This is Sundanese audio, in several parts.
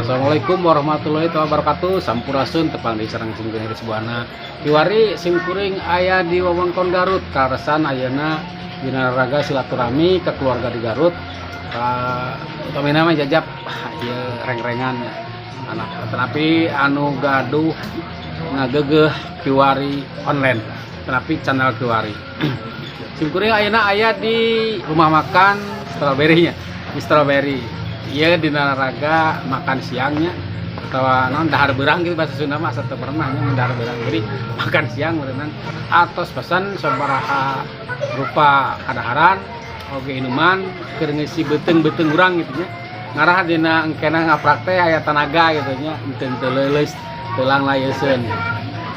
Assalamualaikum warahmatullahi wabarakatuh. Sampurasun tepang di sareng simkuring Buana. Kiwari simkuring aya di wewengkon Garut. Kaleresan ayeuna dina raga silaturahmi ke keluarga di Garut. Ka utamina mah jajap ieu reng-rengan anak tetapi anu gaduh ngagegeh Kiwari online tetapi channel Kiwari. Simkuring ayeuna aya di rumah makan Strawberry nya, di Strawberry. Ieu dina raga makan siangnya atau naon dahar beurang gitu bahasa Sunda mah asa teu pernah nya dahar beurang. Jadi makan siang meureunan atos pesan sabaraha rupa kadaharan oge inuman keur ngeusi beuteung-beuteung urang gitu nya. Ngarah dina engkena ngaprak teh aya tanaga gitu nya, henteu teu leuleus teu langlayeuseun.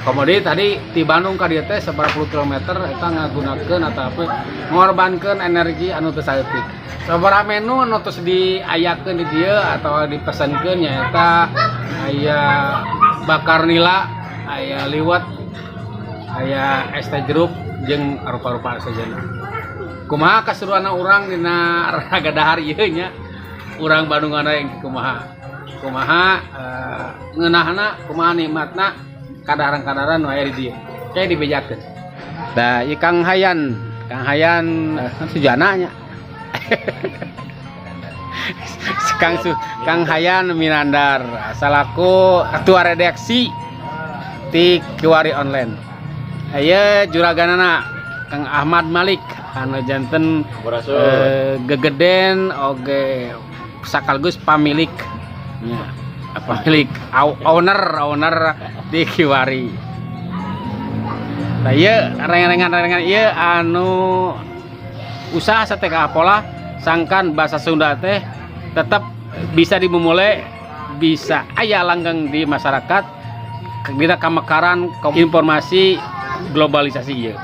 Komodi tadi di Bandung ka dieu teh sabaraha puluh kilometer eta ngagunakeun atau apa ngorbankeun energi anu teu saeutik. Sabaraha menu anu tos diayakeun di dieu atau dipesankeun nyaeta aya bakar nila, aya liwet, aya es teh jeruk jeung rupa-rupa sejenna. Kumaha kaseruanna urang dina raga dahar ieu nya? Urang Bandungan yang kumaha? Kumaha ngeunahna, kumaha nikmatna kadaharan-kadaharan nu aya di dieu. Kayak dibejakeun. Nah, ieu Kang Hayan, Kang Hayan Sujana nya. Kang Hayan Minandar salaku ketua redaksi ti Kiwari Online. Aya juraganana Kang Ahmad Malik anu janten gegeden oge sekaligus pamilik nya, pamilik owner di Kiwari. Nah, ieu rengan-rengan ieu anu usaha sate pola sangkan bahasa Sunda teh tetap bisa dimumule, bisa aya langgeng di masyarakat dina kamekaran informasi globalisasi ieu.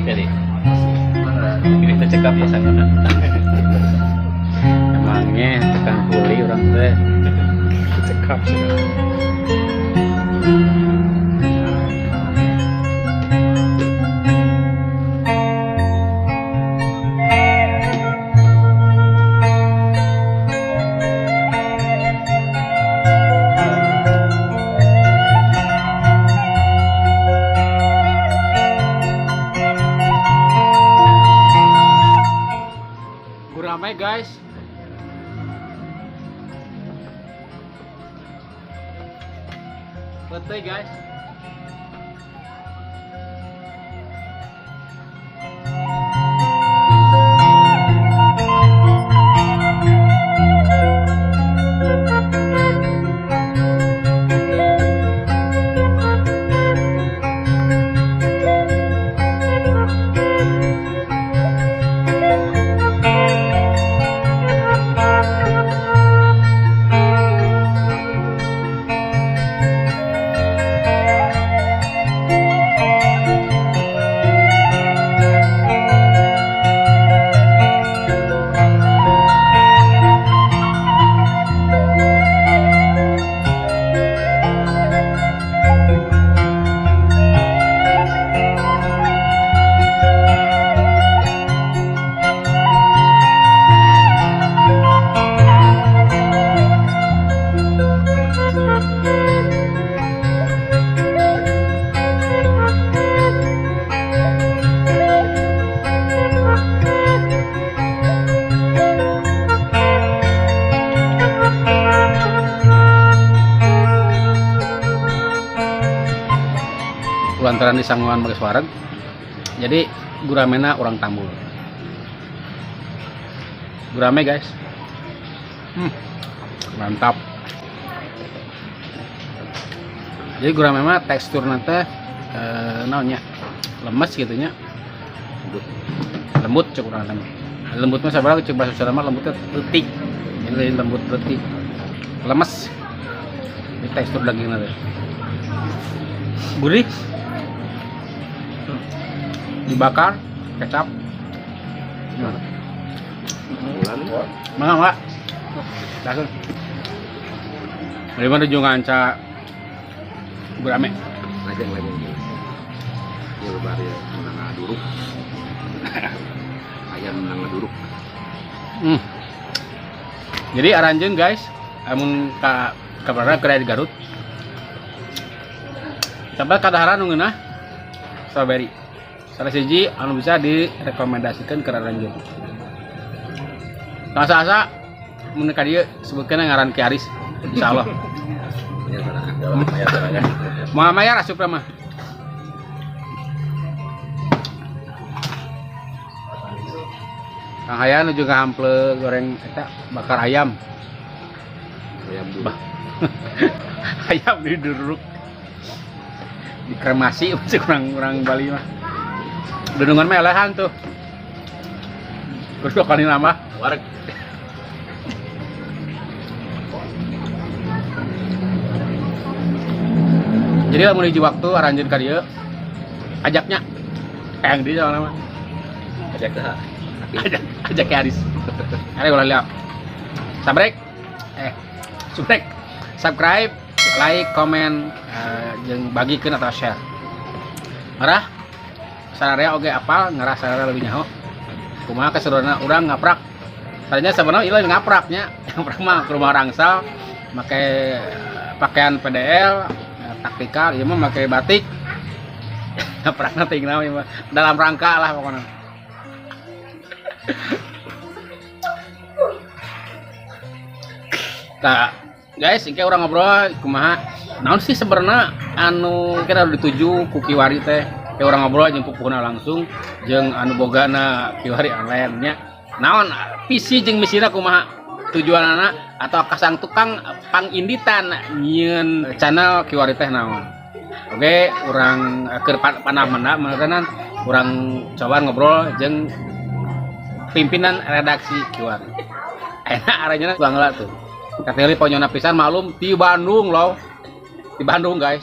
Jadi, ini kita cekap biasanya kan. Emangnya tukang kuli urang teh Cekap segala. Gurame guys. Petai guys. Lantaran disanguan make wareg. Jadi guramena urang tambul. Gurame, guys. Mantap. Jadi gurame mah teksturna teh naonnya? Lemes gitu nya. Lembut cek urang teh. Lembut mah sabaraha cek bahasa Sunda mah lembutnya leutik. Ini lembut leutik. Lemes. Ini tekstur dagingnya teh. Gurih. Dibakar kecap. Mangga, Pak. Langsung. Dari mana juga ngaca gurame. Lajeng lajeng. Ya lebar ya menang duruk. Ayam menang duruk. Jadi aranjeun, guys, amun ka kabarna kedai di Garut. Tapi kadaharan nu ngeunah strawberry. Salah siji anu bisa direkomendasikan ke aranjeun. Asa-asa mun ka dieu sebutkeun ngaran Ki Aris. Insyaallah. Ya sorangan. Ya sorangan. Moal mayar asup mah. Kang Hayan juga hample goreng eta bakar ayam. Ayam dulu. Bah. Ayam diduruk. Dikremasi masih kurang Bali mah. Dunungan mah elehan tuh. Terus dua kali nambah. Wareg. Jadi lamun hiji waktu aranjeun ka dieu ajaknya yang di sana mah. Ajak ke Ajak ajak ke Aris. Ada ulah lihat. Sabrek. Subrek. Subscribe, like, komen, jeung bagikeun atau share. Ngarah sararea oge apal, ngarah sararea lebih nyaho. Kumaha keseruanna urang ngaprak. Tadinya sebenarnya ieu lain ngapraknya. Ngaprak mah ke rumah rangsal make pakaian PDL, taktikal, ieu mah make batik. Ngaprakna teuing naon ieu mah. Dalam rangka lah pokoknya. Nah, guys, ini urang ngobrol kumaha naon sih sebenarnya anu kira dituju ku Kiwari teh. Kayak urang ngobrol jeung pupuhna langsung jeung anu bogana Kiwari online nya. Naon visi jeung misina kumaha tujuanana atau kasang tukang panginditan nyieun channel Kiwari teh naon. Oke, urang keur panah mena meureunnan urang coba ngobrol jeung pimpinan redaksi Kiwari. Enak arahnya tuang lah tuh. Kateli ponyona pisan maklum di Bandung loh. Di Bandung, guys.